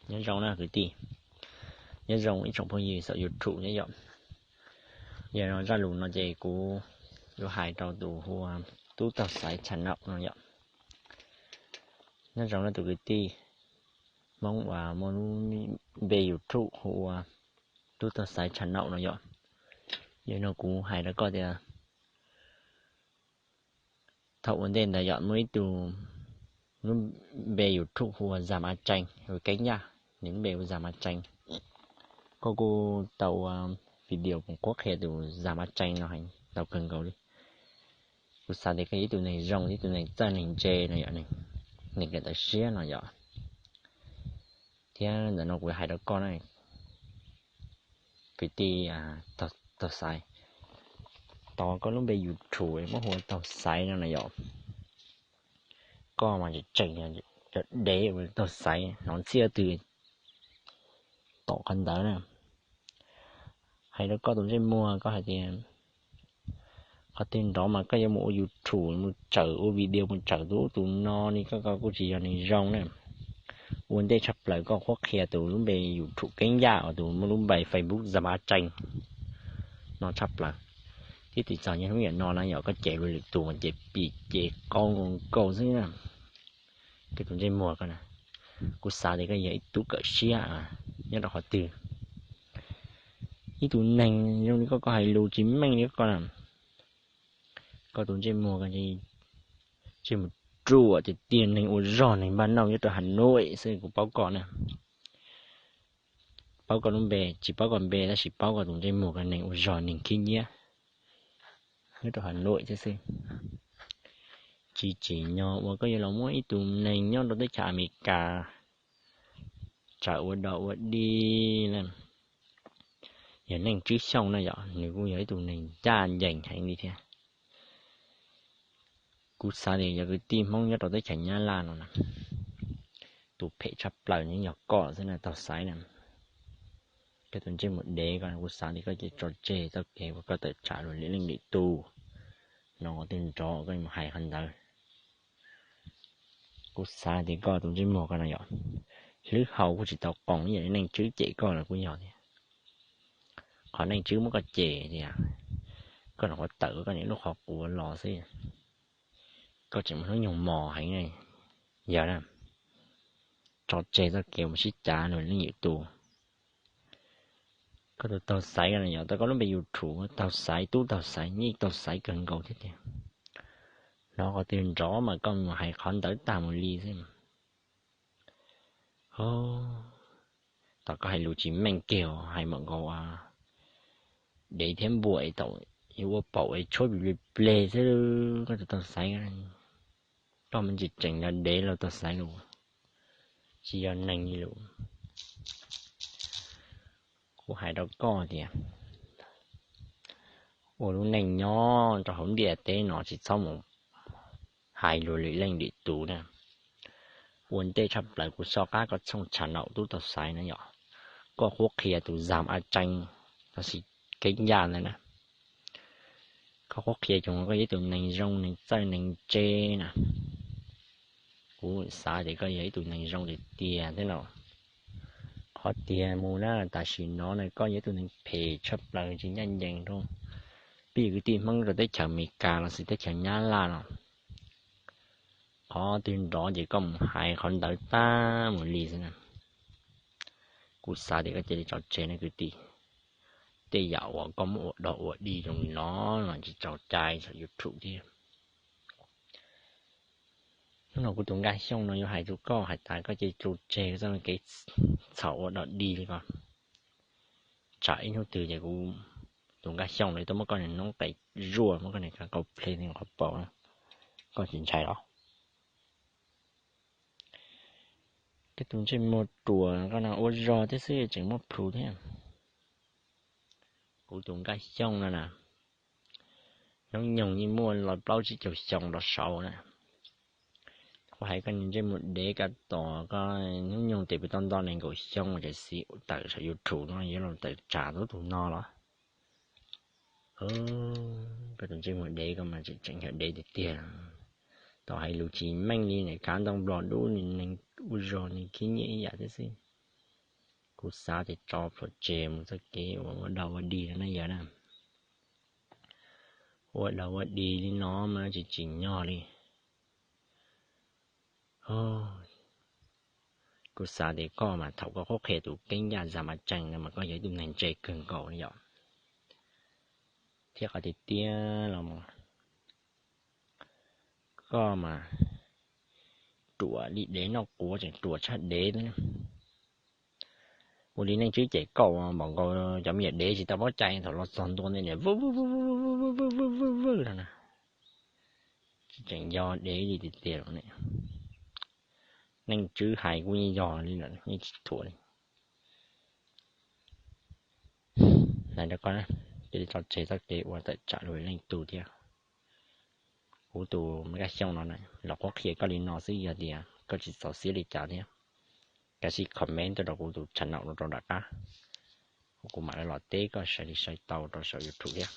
Nyob zoo na kwv tij, nyob zoo ib tsoom phooj ywg saum YouTube nyob yom. Yog no zaj lus no ces kuv yuav hais rau tus hu ua Tub Taug Xaiv channel no yom. Nyob zoo na tus kwv tij Hmoob uas muaj lub npe YouTube hu ua Tub Taug Xaiv channel no yom. Yog no kuv hais rau koj tias thaum ua ntej ntawd yom muaj ib tug lub npe YouTube hu ua Zam A Tsees, hu Keeb Yaj, nws lub npe hu Zam A Tsees. Koj kuj tau ua video qhuab qhia tus Zam A Tsees no heev tau kawg nkaus li. Kuv xav tias koj yog ib tug neeg zoo, ib tug neeg txawj neeg ntse no yom, neeg kam tawv siab no yom. Thiab ntawm no kuv hais rau koj na, kwv tij Taug Xaiv, tos koj lub npe YouTube muab hu ua Taug Xaiv no na yom. Koj mas tseem cov dev ua Taug Xaiv, hnov ntxhiab twg tom qhov ntawd na. Hais rau koj tus ntsej muag, koj hais tias qhov twg nrov mas koj yuav mus ua YouTube mus tsawm ua video mus tsawm tus ub tus no li, koj kuj tsis yog neeg zoo na. Ua ntej tshaj plaws koj qhuab qhia tus lub npe YouTube Keeb Yaj uas tus muaj lub npe Facebook Zam A Tsees no tshaj plaws. Thiab tsis txog nyob hnub niam no na yom, koj cem luag lwm tus mas ces pim ces qau nkaus nkaus xwb na. Koj tus ntsej muag ko na, kuv xav tias koj yog ib tug kawm siab nyob rau qhov twg. Ib tug neeg zoo li koj, koj hais lus tsis meej li koj na. Koj tus ntsej muag ko tsis mus ruam tiag tiag, neeg ua zog neeg npaj nauj nyob rau Has Nuj xwb kuv paub koj na. Paub koj lub npe, tsis paub koj npe tab sis paub koj tus ntsej muag ko neeg ua zog neeg khib nyiab nyob rau Has Nuj thiab xwb. Tsis tsim nyog uas koj yuav los muab ib tug neeg nyob rau teb chaws Amelikas tsawm ua dog ua dig na. Yog Neej Tswb Xyooj na yom, nws kuj yog ib tug neeg ncaj ncees heev li thiab. Kuv xav tias yog kwv tij Hmoob nyob rau teb chaws Nyab Laj no na, tus phem tshaj plaws yeej yog koj xwb na Taug Xaiv na. Koj tus ntsej muag dev ko, kuv xav tias koj cia li tso tseg txoj kev uas koj tawm tsam luag lwm leej lwm tus no, qhov twg nrov koj mus hais qhov ntawd. Kuv xav tias koj tus ntsej muag ko no yom, hlwb hau kuj tsis tau qoos ib yam li Neej Tswb cem koj los kuj yog thiab. Qhov Neej Tswb muab koj cem tias koj nyuam qhuav tawm koj niam lub qhov quav los xwb, koj tseem muaj hnub nyoog mos heev. Yog na, tso tseg txoj kev mus sib cav luag lwm leej lwm tus. Koj tus Taug Xaiv ko na yom, tau koj lub npe YouTube Taug Xaiv, Tub Taug Xaiv, yeej Taug Xaiv kawg nkaus thiab tiag. Hnov qhov twg nrov mas koj mus hais qhov ntawd tag mus li xwb. Tom koj hais lus tsis meej kiag, hais mam nkaus dev thiab npua es tau yuav ua paum es tshuab plig plig xwb. Koj tus Taug Xaiv, koj mas tseem tseem yog dev los Taug Xaiv los tsis yog neeg li lus. Kuv hais rau koj tias ua lub neej nyob rau hauv ntiaj teb no tsis txhob mus hais luag lwm leej lwm tus na. Ua ntej tshaj plaws kuv soj qab koj txhooj channel Tub Taug Xaiv na yom, koj qhuab qhia tus Zam A Tsees los sis Keeb Yaj ntawd na. Koj qhuab qhia tias koj yog ib tug neeg zoo neeg txawj neeg ntse na. Kuv xav tias koj yog ib tug neeg zoo tiag tiag thiab no. Qhov tiag mus na, tam sim no na koj yog ib tug neeg phem tshaj plaws tsis ncaj ncees rau peb kwv tij Hmoob rau teb chaws Amelikas los sis teb chaws Nyab Laj no. Qhov twg nrov ces koj mus hais qhov ntawd tag mus li xwb na. Kuv xav tias koj cia li tso tseg na kwv tij. Tej yam uas koj muab ua dog ua dig zoo li no mas tsis txaus cai saum YouTube thiab. Hnub no kuv tus Nkaj Xyooj no yuav hais rau koj hais tias koj cia li tso tseg txoj kev txhaum ua dog dig li ko. Tsam ib hnub twg ces kuv tus Nkaj Xyooj no tuaj muab koj niag noob qes zuaj, muab koj niag kav qau ple qhov paum, koj tsis ntshai los? Koj tus ntsej muag ruam ko no ua zog thiab xwb tseem muaj plhus thiab. Kuv tus Nkaj Xyooj no na, hnub nyoog yeej muaj li plaub tsib caug xyoo rov saud na. Kuv hais koj niag ntsej muag dev ko tos koj hnub nyoog tes puas tau nto nees nkaum xyoo es xij tawm saum YouTube no yuav los tawm tsam tub tus no los? Koj tus ntsej muag dev ko mas tseem yog dev tiag tiag. Tau hais lus tsis meej li nim khav ntoo nplog dub, neeg ua zog nws khib nyiab ib yam thiab xwb. Kuv xav tias tso plhuav tseg mus txoj kev uas ua dog ua dig no na yog na. Ua dog ua dig li no mas tsis tsim nyog li. Kuv xav tias koj mas thaum koj qhuab qhia tus keeb yaj zam mas tsees no mas koj yog ib tug neeg ntse kawg nkaus li yom. Thiab qhov tiag tiag los koj mas ruam li dev noj quav, tseem ruam tshaj dev. Ua li Leej Tswb cem koj npaum nkaus cov me nyuam dev tsis tau paub cai, thaum los txog ntua ntawd niam vwj vwj vwj vwj vwj vwj vwj vwj no na. Tsis tseem yog dev li tiag tiag los ne. Leej Tswb hais kuj yeej yog li lawm, yeej tsis thuam li. Hais rau koj, cia li tso tseg txoj kev ua tawm tsam lus leej tug thiab. Kuv tus me Kab Xyooj no los qhuab qhia koj li no xwb, yog tias koj tsis txaus siab li cas thiab, kav tsij comment tuaj rau kuv tus channel no rau nram qab, kuv mam li los teb koj sai li sai tau rau saum YouTube thiab.